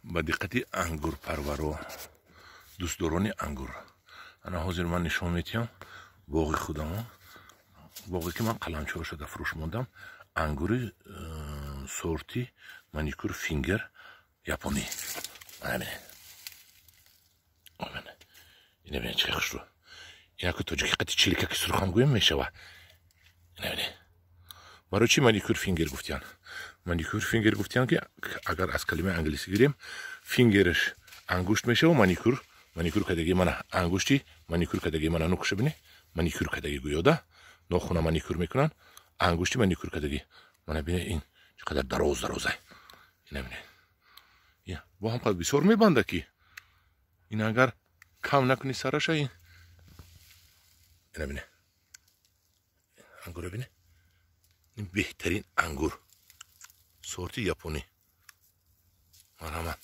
Ба диққати ангурпарваро, дӯстдорони ангур. Ана ҳозир ман нишон метиҳам боғи худамо, боғе ки ман қаламчаҳо шуда фурӯш мондам, ангури сорти маникюр фингер японӣ. Ана бинед, ина бинед, чӣ хушрӯ. Инаку тоҷики қати чиликаки сурхан гӯем мешава. Ина бинед, барои чӣ маникюр фингер гуфтиян? Маникюр фингер гуфтиян, ки агар аз калимаи англисӣ гирем, фингерш ангушт мешава, маникюр, маникюр кадаги, мана ангушти маникюр кадаги, мана нукша бини, маникюр кадаги гӯёда, нохуна маникюр мекунанд, ангушти маникюр кадаги. Мана бине, ин чӣ қадар дароз дарозай. Ина бине, бо ҳам қадр бисёр мебанда, ки ин агар кам накунӣ сараша. Ин ина бине, ангура бине, ин беҳтарин ангур сорти японӣ. Марҳамат.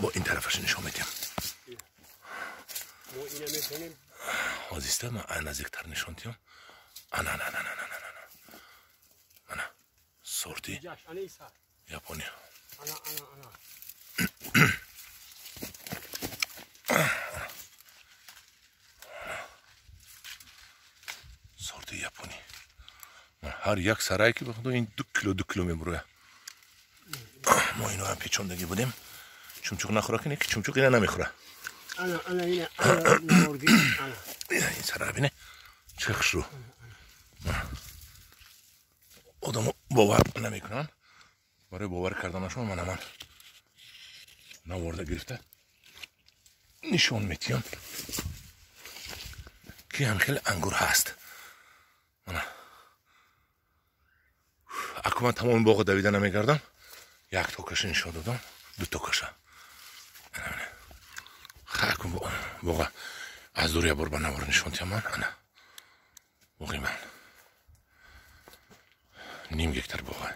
Бо ин тарафаша нишон медиҳам. Ҳозиста ман наздиктар нишон диҳам. Ана, ана, ана, ана, ана, ана, сорти япония. Сорти японӣ. Ҳар як сарае ки бихудо, ин 2 кило, 2 кило мебурояд. Мо иноам печондагӣ будем, чумчуқ нахӯра, ки чумчуқ ина намехӯра. Ин сарара бине, чӣ хушрӯ. Одамо бовар намекунанд, барои бовар карданашон мана ман наворда гирифта нишон метиҳам, ки ҳам хеле ангур ҳаст. Мана аку ман тамоми боғо давида намегардам, як токаша нишон додам, ду токаша. Хаку боға аз дур як бор ба навор нишон диҳам ман. Ана боғи ман, ним гектар боға.